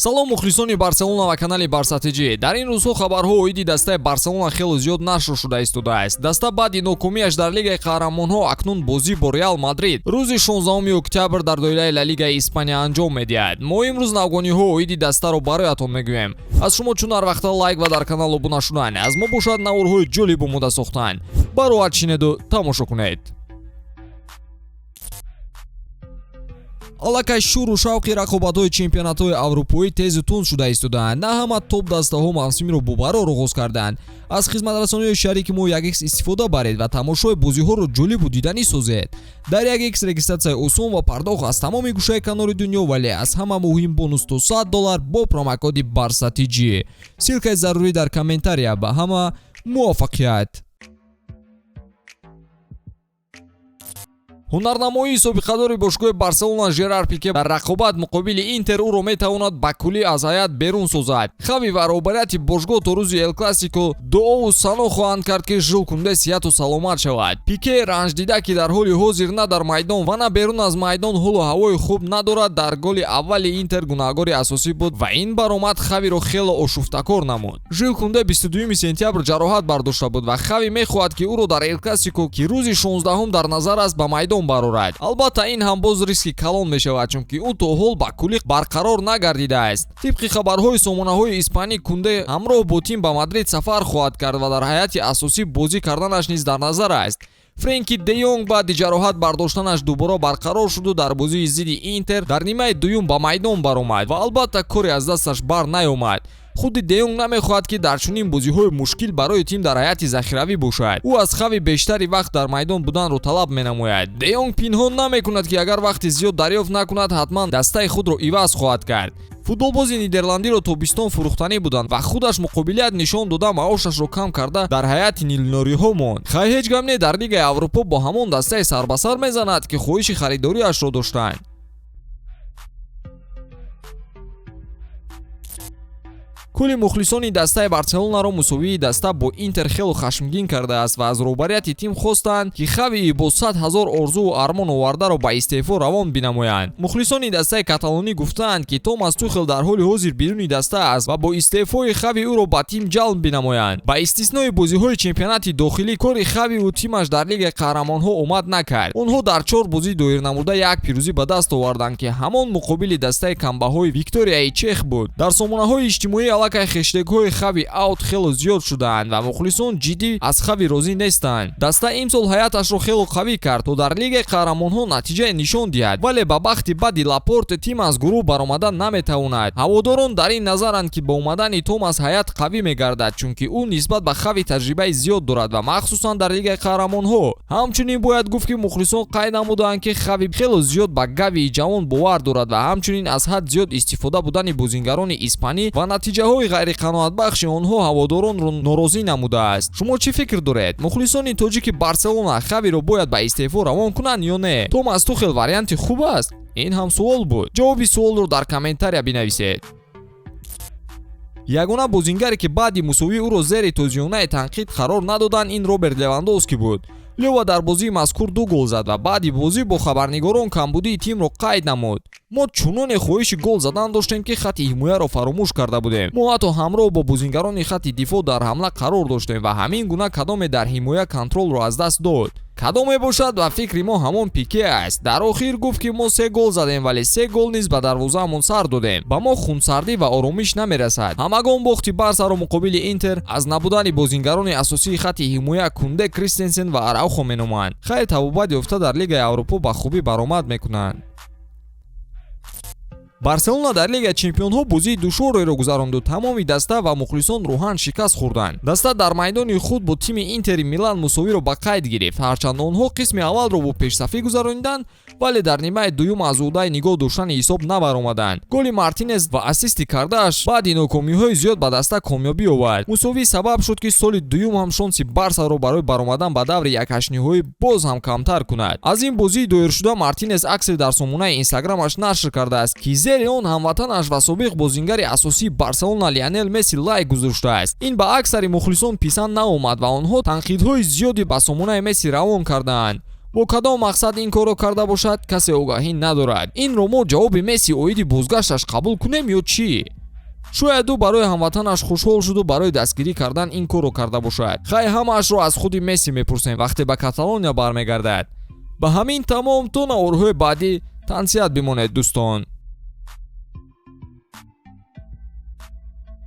Салом, мухлисони Барселона ва канали Барса ТЖ. Дар ин рӯзҳо хабарҳо оиди дастаи Барселона хело зиёд нашр шуда истодааст. Даста баъди нокомиаш дар Лигаи қаҳрамонҳо акнун бозӣ бо Реал Мадрид рӯзи 16 октябр дар доираи Ла Лигаи Испания анҷом медиҳад. Мо имрӯз навгониҳо оиди дастаро бароятон мегӯем. Аз шумо чун ҳар вақта лайк ва дар канал обуна шудан, аз мо бошад наворҳои ҷолиб омода сохтан. Бароҳат шинеду тамошо кунед. Аллакай шӯру шавқи рақобатҳои чемпионатҳои аврупоӣ тезу тунд шуда истодаанд. На ҳама топ дастаҳо мавсимро бо барор оғоз карданд. Аз хизматрасониҳои шарики мо 1x истифода баред ва тамошои бозиҳоро ҷолибу диданӣ созед. Дар 1x регистратсияи осон ва пардохт аз тамоми гӯшаи канори дунё, вале аз ҳама муҳим бонус то $100 бо промокоди Барса ТЖ. Ссылкаи зарурӣ дар комментария. Ба ҳама муваффақият. Ҳунарнамоии собиқадори бошгоҳи Барселона Жерар Пике дар рақобат муқобили Интер ӯро метавонад ба куллӣ аз ҳайат берун созад. Хави ва роҳбарияти бошгоҳ то рӯзи Эл-Классико дуову сано хоҳанд кард, ки Жул Кунде сиҳату саломат шавад. Пике ранҷдида, ки дар ҳоли ҳозир на дар майдон ва на берун аз майдон ҳолу ҳавои хуб надорад, дар голи аввали Интер гунаҳгори асосӣ буд ва ин баромад Хавиро хело ошуфтакор намуд. Жул Кунде 22 сентябр ҷароҳат бардошта буд ва Хави мехоҳад, ки ӯро дар Эл-Классико, ки рӯзи 16 дар назар аст, ба майдон барорад. Албатта, ин ҳам боз риски калон мешавад, чунки ӯ то ҳол ба куллӣ барқарор нагардидааст. Тибқи хабарҳои сомонаҳои испанӣ, Кунде ҳамроҳ бо тим ба Мадрид сафар хоҳад кард ва дар ҳайати асосӣ бозӣ карданаш низ дар назар аст. Френки де Йонг баъди ҷароҳат бардоштанаш дубора барқарор шуду дар бозии зидди Интер дар нимаи дуюм ба майдон баромад ва албатта кори аз дасташ бар наёмад. Худи де Йонг намехоҳад, ки дар чунин бозиҳои мушкил барои тим дар ҳайати захиравӣ бошад. Ӯ аз Хави бештари вақт дар майдон буданро талаб менамояд. Де Йонг пинҳон намекунад, ки агар вақти зиёд дарёфт накунад, ҳатман дастаи худро иваз хоҳад кард. Футболбози нидерландиро тобистон фурӯхтанӣ буданд ва худаш муқобилият нишон дода, маошашро кам карда дар ҳайати нилнориҳо монд. Хай, ҳеҷ гап не, дар Лигаи Аврупо бо ҳамон дастаи сарбасар мезанад, ки хоҳиши харидориашро доштанд. Кулли мухлисони дастаи Барселонаро мусовии даста бо Интер хело хашмгин кардааст ва аз роҳбарияти тим хостанд, ки Хави бо 100 ҳазор орзуву армон овардаро ба истеъфо равон бинамоянд. Мухлисони дастаи каталонӣ гуфтаанд, ки Томас Тухел дар ҳоли ҳозир беруни даста аст ва бо истеъфои Хави ӯро ба тим ҷалб бинамоянд. Ба истиснои бозиҳои чемпионати дохилӣ кори Хавиву тимаш дар Лигаи қаҳрамонҳо омад накард. Онҳо дар чор бозӣ доир намуда як пирӯзӣ ба даст оварданд, ки ҳамон муқобили дастаи камбаҳои Викторияи Чех буд. Дар сомонаҳои иҷтимоӣ аллакай хештегҳои Хави аут хело зиёд шудаанд ва мухлисон ҷиддӣ аз Хави розӣ нестанд. Даста имсол ҳайаташро хело қавӣ кард, то дар Лигаи қаҳрамонҳо натиҷае нишон диҳад, вале ба бахти бади Лапорт тим аз гурӯҳ баромада наметавонад. Ҳаводорон дар ин назаранд, ки бо омадани Томас ҳайат қавӣ мегардад, чунки ӯ нисбат ба Хави таҷрибаи зиёд дорад ва махсусан дар Лигаи қаҳрамонҳо. Ҳамчунин бояд гуфт, ки мухлисон қайд намудаанд, ки Хави хело зиёд ба Гавии ҷавон бовар дорад ва ҳамчунин аз ҳад зиёд истифода будани бозингарони испанӣ ва натиҷаҳои ғайриқаноатбахши онҳо ҳаводоронро норозӣ намудааст. Шумо чӣ фикр доред? Мухлисони тоҷики Барселона Хавиро бояд ба истеъфо равон кунанд ё не? Томас Тухел варианти хуб аст? Ин ҳам суол буд. Ҷавоби суолро дар комментария бинависед. Ягона бозингаре, ки баъди мусовӣ ӯро зери тозиёнаи танқид қарор надоданд, ин Роберт Левандовски буд. Лева дар бозии мазкур ду гол зад ва баъди бозӣ бо хабарнигорон камбудии тимро қайд намуд. Мо чуноне хоҳиши гол задан доштем, ки хатти ҳимояро фаромӯш карда будем. Мо ҳатто ҳамроҳ бо бозингарони хатти дифоъ дар ҳамла қарор доштем ва ҳамин гуна кадоме дар ҳимоя контролро аз даст дод. Кадоме бошад, ба фикри мо ҳамон Пике аст. Дар охир гуфт, ки мо се гол задем, вале се гол низ ба дарвозаамон сар додем. Ба мо хунсардӣ ва оромиш намерасад. Ҳамагон бохти Барсаро муқобили Интер аз набудани бозингарони асосии хатти ҳимоя Кунде, Кристенсен ва Араухо меноманд. Хайр, табобат ёфта дар Лигаи Аврупо ба хубӣ баромад мекунанд. Барселона дар Лигаи чемпионҳо бозии душвореро гузаронду тамоми даста ва мухлисон рӯҳан шикаст хӯрданд. Даста дар майдони худ бо тими Интери Милан мусовиро ба қайд гирифт. Ҳарчанд онҳо қисми аввалро бо пешсафӣ гузарониданд, вале дар нимаи дуюм аз ӯҳдаи нигоҳ доштани ҳисоб набаромаданд. Голи Мартинес ва ассисти кардааш баъди нокомиҳои зиёд ба даста комёбӣ овард. Мусовӣ сабаб шуд, ки соли дуюм ҳам шонси Барсаро барои баромадан ба даври якҳаштниҳоӣ боз ҳам камтар кунад. Аз ин бозии доиршуда Мартинес аксе дар сомонаи инстаграмаш нашр кардааст, ки зери он ҳамватанаш ва собиқ бозингари асосии Барселона Лионел Месси лайк гузоштааст. Ин ба аксари мухлисон писанд наомад ва онҳо танқидҳои зиёде ба сомонаи Месси равон кардаанд. Бо кадом мақсад ин корро карда бошад, касе огаҳӣ надорад. Инро мо ҷавоби Месси оиди бозгашташ қабул кунем ё чӣ? Шояд ӯ барои ҳамватанаш хушҳол шуду барои дастгирӣ кардан ин корро карда бошад. Хай, ҳамаашро аз худи Месси мепурсем, вақте ба Каталония бармегардад. Ба ҳамин тамом, то наворҳои баъдӣ тансиҳат бимонед, дӯстон.